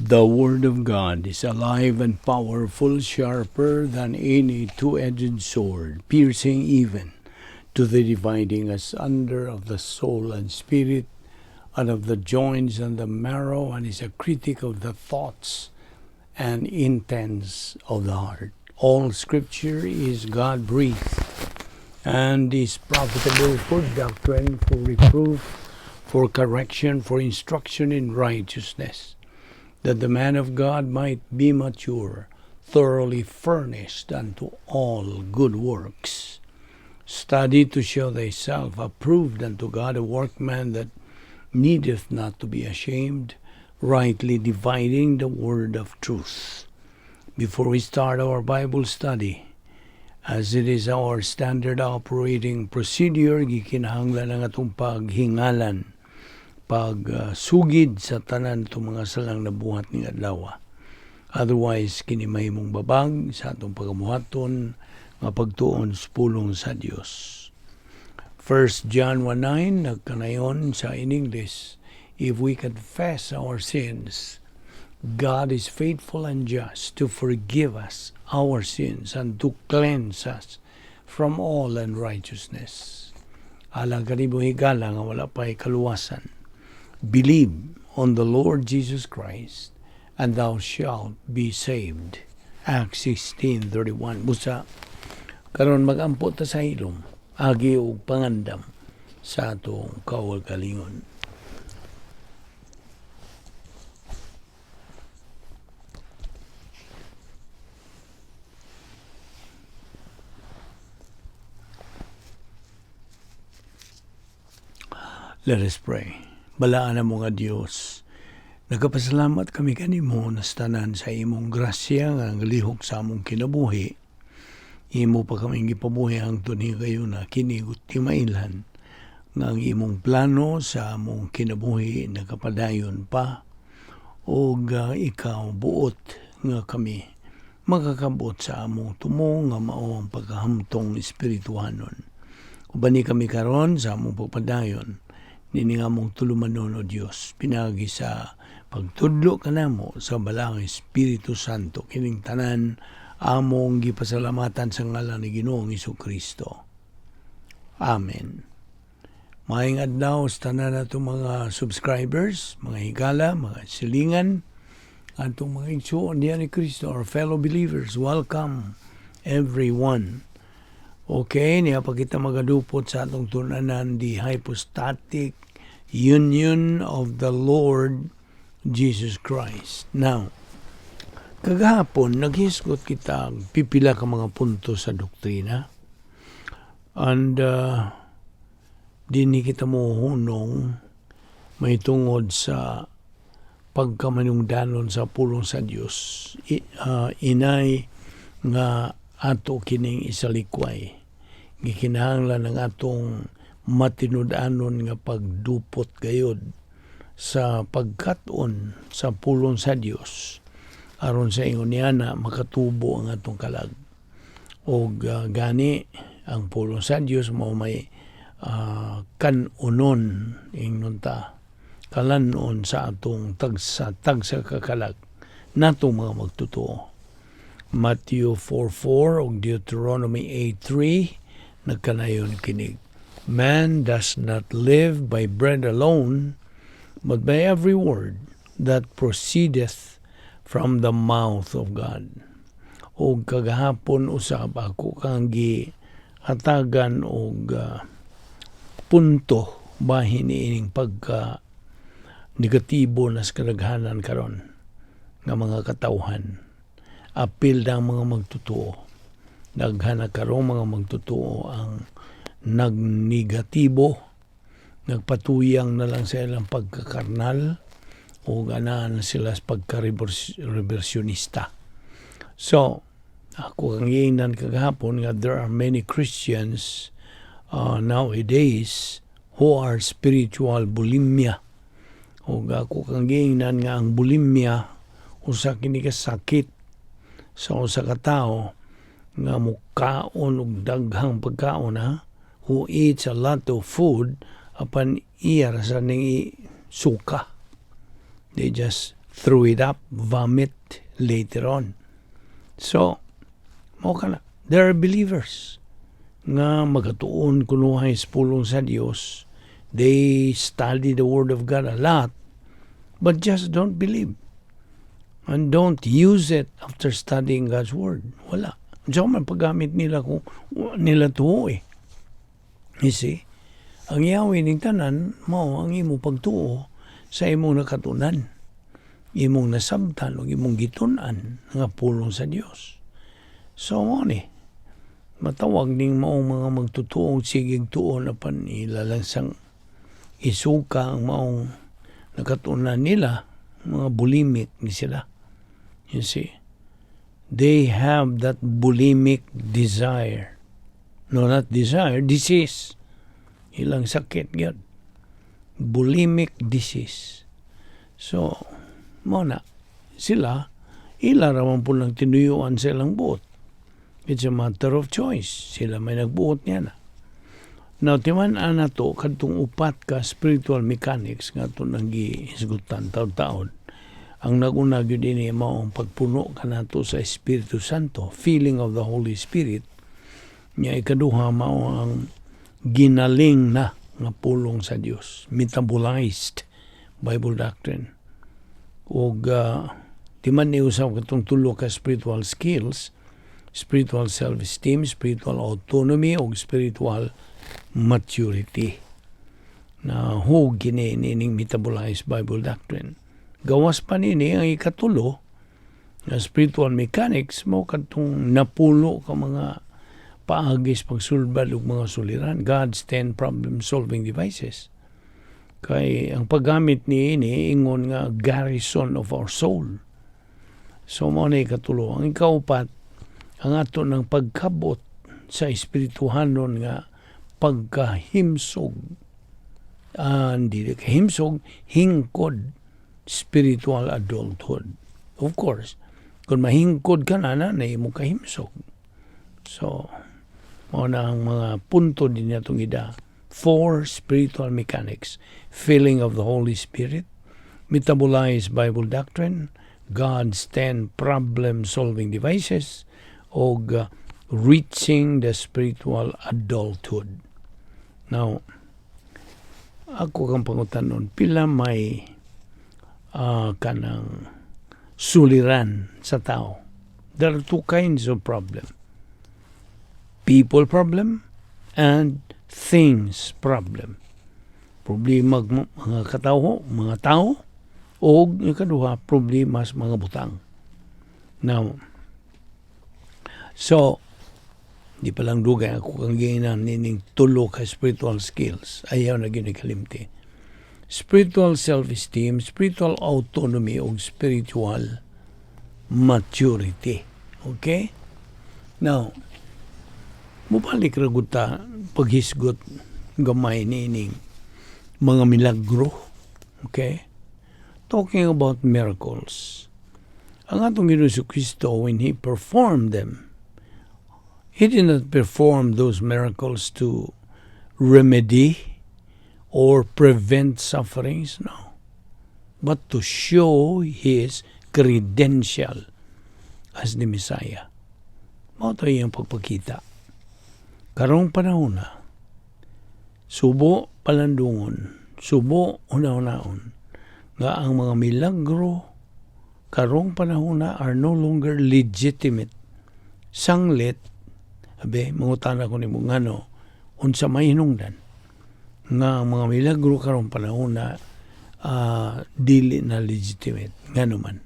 The Word of God is alive and powerful, sharper than any two-edged sword, piercing even to the dividing asunder of the soul and spirit, and of the joints and the marrow, and is a critic of the thoughts and intents of the heart. All Scripture is God-breathed and is profitable for doctrine, for reproof, for correction, for instruction in righteousness, that the man of God might be mature, thoroughly furnished unto all good works. Study to show thyself approved unto God, a workman that needeth not to be ashamed, rightly dividing the word of truth. Before we start our Bible study, as it is our standard operating procedure, gikinahanglan ang atong paghingalan, pagsugid sa tanan itong mga salang nabuhat ning adlaw. Otherwise, kini mahimong babag sa atong pagamuhaton nga pagtuon sa pulong sa Dios. 1 John 1:9, nagkanayon sa in English, "If we confess our sins, God is faithful and just to forgive us our sins and to cleanse us from all unrighteousness." Alang kanimo, higala, nga wala pa'y kaluwasan. Believe on the Lord Jesus Christ and thou shalt be saved. Acts 16:31. Busa, karon magampo ta sa hilom, agi og pangandam sa atong kaugalingon. Let us pray. Balaan na mo nga Dios, nagapasalamat kami kanimo nastanan sa imong grasya nga naglihok sa among kinabuhi. Imo pa kami gipabuhi hangtod higayuna, kini timailhan nga ang imong plano sa among kinabuhi nagapadayon pa ug ikaw buot nga kami makakabot sa among tumo nga mao ang pagkahamtong espirituhanon. Ubani kami karon sa among pagpadayon nini nga among tulumanon, O Dios, pinaagi sa pagtudlo kanamo sa Balaang Espiritu Santo. Kining tanan among gipasalamatan sa ngalan ni Ginoong Kristo. Amen. Maayong adlaw sa tanan natong mga subscribers, mga higala, mga silingan, atong mga igsuon diha ni Kristo, our fellow believers. Welcome everyone. Okay, niya pa kita magadupot sa atong tun-anan, the hypostatic union of the Lord Jesus Christ. Now, kagahapon, naghisgot kita pipila ka mga punto sa doktrina. And dinhi kita mohunong may tungod sa pagkamanungdanon sa pulong sa Dios. Inay nga ato kining isalikway. Gikinahanglan ang atong matinud-anon nga pagdupot gayod sa pagkat-on sa pulong sa Dios aron sa ingon niya na makatubo ang atong kalag. Og gani ang pulong sa Dios mao may kanunon, ingnon ta, kalanon sa atong tagsa tagsa ka kalag natong mga magtotoo. Matthew 4:4 ug Deuteronomy 8:3 nagkanayon kinig: "Man does not live by bread alone, but by every word that proceedeth from the mouth of God." Og kagahapon usab ako kang gihatagan og punto bahin niining pagka negatibo na sa kadaghanan karon nga mga katawhan. Apil na ang mga magtotoo. Daghan na karon mga magtotoo ang nagnegatibo, nagpatuyang na lang sa ilang pagkakarnal o ganaan na sila sa pagka-reversionista. So, ako kang giingnan kagahapon nga there are many Christians nowadays who are spiritual bulimia. O ako kang giingnan nga ang bulimia usa kini ka sakit sa usa ka tawo nga mukaon og daghang pagkaon ha, who eats a lot of food apan iya ra sa ning suka. They just Threw it up, vomit later on. So, mao kana. There are believers nga magatuon kunuhay sa pulong sa Dios. They study the Word of God a lot, but just don't believe. And don't use it after studying God's Word. Wala. Diyan man paggamit nila kung nila tuo eh. You see? Ang yawi ning tanan, mao ang imong pagtuo sa imong nakatunan. Imong nasabtan o imong gitun-an nga pulong sa Dios. So mao ni matawag ning maong mga magtutuong sigig tuo na pan ilalangsang isuka ang maong nakatunan nila, mga bulimic ni sila. You see? They have that bulimic desire. No, not desire, disease. Ilang sakit gyud. Bulimic disease. So, mao na sila, ila raman po lang tinuyuan sa ilang buot. It's a matter of choice. Sila may nagbuot niya na. Now, timan-an nato kadtong upat ka spiritual mechanics nga ato nang gihisgutan taon-taon. Ang naguna gyud ini mao ang pagpuno kanato sa Espiritu Santo, filling of the Holy Spirit. Nya ikaduha mao ang ginaling na nga pulong sa Dios, metabolized Bible doctrine. Ug timan ni usab katong tulo ka spiritual skills, spiritual self-esteem, spiritual autonomy ug spiritual maturity. Na hug kini nining metabolized Bible doctrine. Gawas pa nini ang ikatulo nga spiritual mechanics mo kadtong napulo ka mga paagis pagsulbad og mga suliran, God's 10 problem solving devices. Kay ang paggamit ni ini ingon nga garrison of our soul. So mao na ikatulo. Ang ikaupat, ang ato ng pagkabot sa espirituhanon nga pagkahimsog. Hindi kahimsog, hingkod, spiritual adulthood. Of course, kung mahingkod ka na, na imo kahimsog. So, mao na ang mga punto din natong ida. Four spiritual mechanics: filling of the Holy Spirit, metabolized Bible doctrine, God's 10 problem-solving devices, og reaching the spiritual adulthood. Now, ako kang pangutanon, pila may kanang suliran sa tao? There are two kinds of problem. People problem and things problem. Problema mga katawo, mga tao, o ikaduha, problema sa mga butang. Now, so, di pa lang dugay ako kang giinan nining tulo ka spiritual skills. Ayaw na ginikalimti. Spiritual self-esteem, spiritual autonomy, o spiritual maturity. Okay? Now, mubalik ra gud ta paghisgot gamay niining mga milagro. Okay? Talking about miracles. Ang atong Ginoong Kristo, when He performed them, He did not perform those miracles to remedy or prevent sufferings, no. But to show His credential as the Messiah. Mao to iyang pagpakita. Karong panahon na, subo palandungon, subo una-unaon, nga ang mga milagro karong panahon na are no longer legitimate. Sanglit, abe, mangutana ko nimo ngano, unsa may hinungdan nga ang mga milagro karong panahon na dili na legitimate? Ngano man?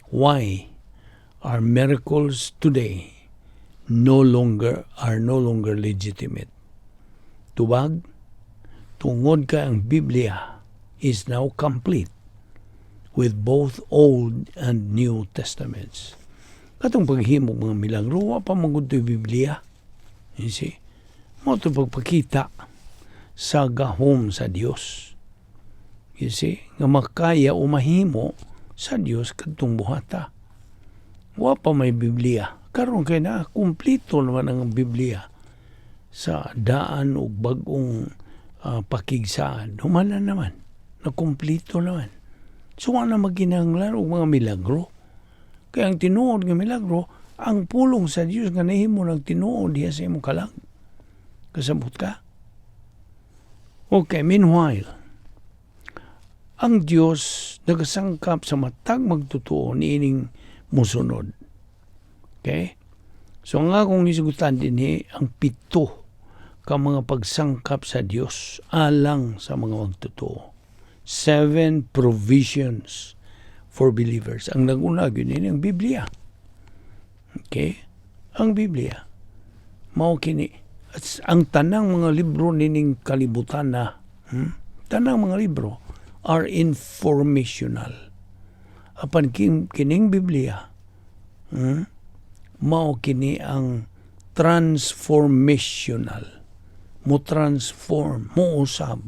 Why are miracles today no longer legitimate? Tubag, tungod kay ang Biblia is now complete with both Old and New Testaments. Katong paghimo mga milagro, wa pa man gud Biblia. You see? Mao to pagpakita sa gahom sa Dios. You see? Nga makaya o mahimo sa Dios kadtong buhata. Wa pa may Biblia. Karon kay na kumpleto naman ang Biblia sa daan ug bag-ong pakigsaan. Humana naman. Na kumpleto naman. So, wala magkinahanglan og mga milagro. Kaya ang tinuod nga milagro, ang pulong sa Dios nga nahimo ng tinuod diha sa imong kalag. Kasabot ka? Okay, meanwhile, ang Dios nagasangkap sa matag magtotoo niining musunod. Okay? So ang akong isugutan dinhi ang pito ka mga pagsangkap sa Dios alang sa mga magtotoo. Seven provisions for believers. Ang naguna gyud ni ang Biblia. Okay? Ang Biblia. Mao kini. At ang tanang mga libro nining kalibutan na, Tanang mga libro are informational. Apan kining Biblia, Mao kini ang transformational. Mo transform, mo usab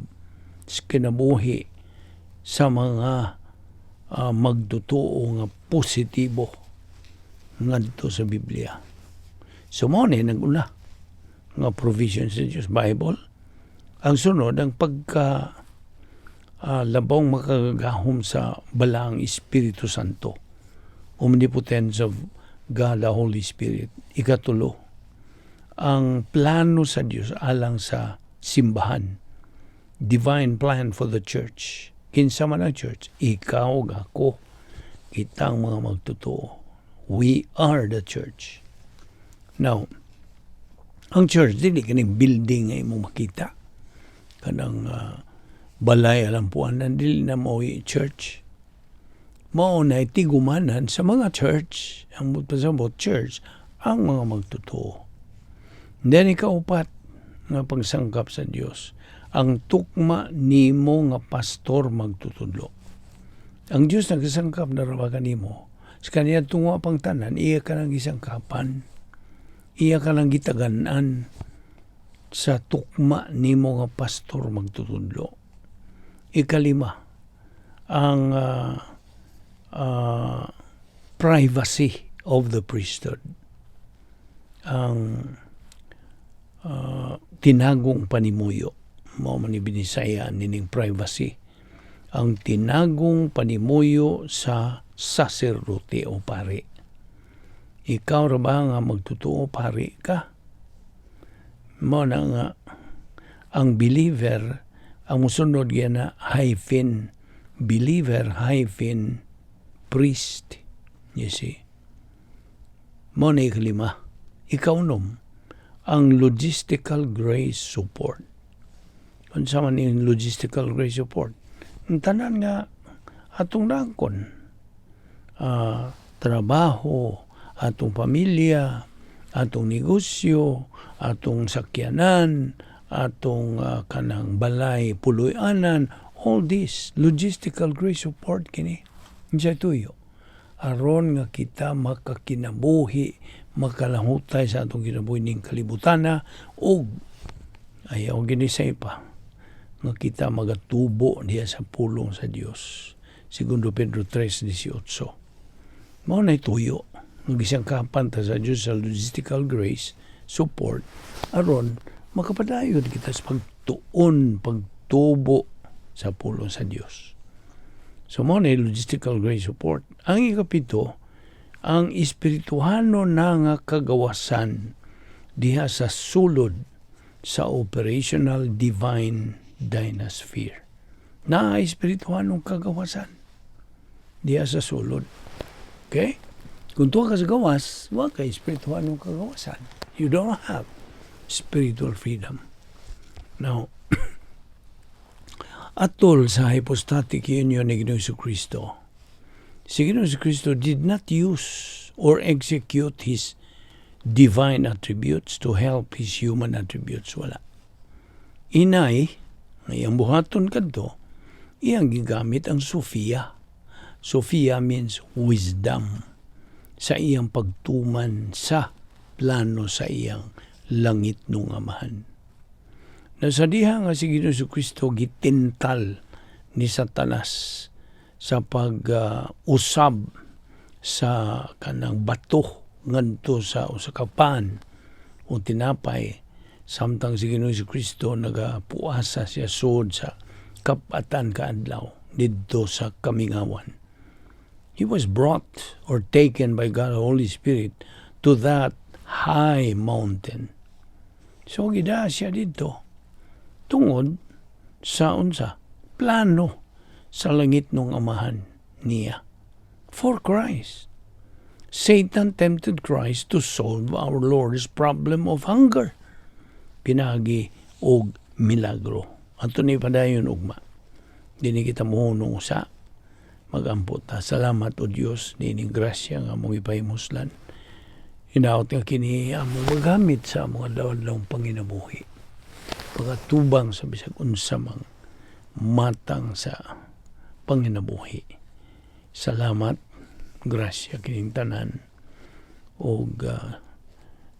sa kinabuhi sa mga magtotoo nga positibo ngadto sa Biblia. So mao ni nag-una nga provision sa Diyos, Bible. Ang sunod, ang pagka labong makagagahom sa Balaang Espiritu Santo, omnipotence of God the Holy Spirit. Ikatulo, ang plano sa Diyos alang sa simbahan. Divine plan for the church. Kinsa man ang church? Ikaw ug ako. Kitang mga magtotoo. We are the church. Now, ang church, dili kaning building nga imong makita. Kanang balay alampuanan, dili na mo church. Mao na tigumanan sa mga church, ang pasabot church, ang mga magtotoo. Then ikaupat nga pagsangkap sa Dios, ang tukma nimo nga pastor magtutudlo. Ang Dios nagsangkap na ra kanimo. Sa kaniya tunga pang tanan, iya ka nang gisangkapan. Iya ka nang gitagan-an sa tukma nimo nga pastor magtutudlo. Ikalima, ang privacy of the priesthood. Ang tinagong panimuyo. Mao man ni Binisaya nining privacy. Ang tinagong panimuyo sa saserdote o pari. Ikaw ra ba nga magtotoo, pari ka? Mao na nga ang believer, ang musunod gyud na hyphen, believer hyphen priest. You see? Mao na ikalima. Ikaunom, ang logistical grace support. Unsa man yung logistical grace support? Ang tanan nga atong nangkon, trabaho, atong pamilya, atong negosyo, atong sakyanan, atong kanang balay puloy-anan, all this logistical grace support kini. Unsay tuyo? Aron nga kita makakinabuhi, makalahutay sa atong kinabuhi ning kalibutana ug ayaw ginisay pa nga kita magatubo diha sa pulong sa Dios. Segundo Pedro 3:18. Mao na tuyo nga gisangkapan ta sa Dios sa logistical grace support aron makapadayon kita sa pagtuon, pagtubo sa pulong sa Dios. So mao na logistical grace support. Ang ikapito, ang espirituhano na nga kagawasan diha sa sulod sa operational divine dynasphere. Na espirituhanong kagawasan diha sa sulod. Okay? Kung tuwa ka sa gawas, wa kay espirituhanong kagawasan. You don't have spiritual freedom. Now, atol sa hypostatic union ni Ginoong Kristo, si Ginoong Kristo did not use or execute his divine attributes to help his human attributes. Wala. Inay, iyang buhaton kadto, iyang gigamit ang Sophia. Sophia means wisdom sa iyang pagtuman sa plano sa iyang langit nung Amahan. Na sa diha nga si Ginoong Kristo gitintal ni Satanas sa pag-usab sa kanang bato ngadto sa usa ka pan o tinapay, samtang si Ginoong Kristo nagapuasa siya sud sa kapatan ka adlaw. didto sa kamingawan. He was brought or taken by God the Holy Spirit to that high mountain. So gidaa siya didto tungod sa unsa? Plano sa langitnong Amahan niya. For Christ. Satan tempted Christ to solve our Lord's problem of hunger. Pinaagi og milagro. Ato ni padayon ugma. Dini kita mohunong usa. Magampo ta. Salamat, O Dios, nining grasya nga among ipahimuslan. Hinaot nga kini among magamit sa among adlaw-adlaw panginabuhi. Pagkatubang sa bisag unsa mang matang sa panginabuhi. Salamat, grasya kining tanan og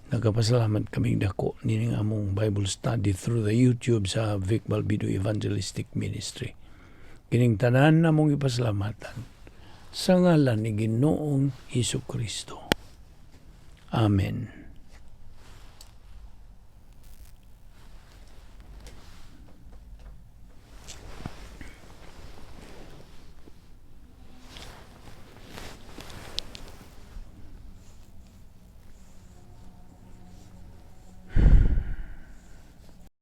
nagapasalamat kaming dako nining among Bible study through the YouTube sa Vic Balbido Evangelistic Ministry. Kining tanan namong ipasalamatan sa ngalan ni Ginoong Hesus Kristo. Amen.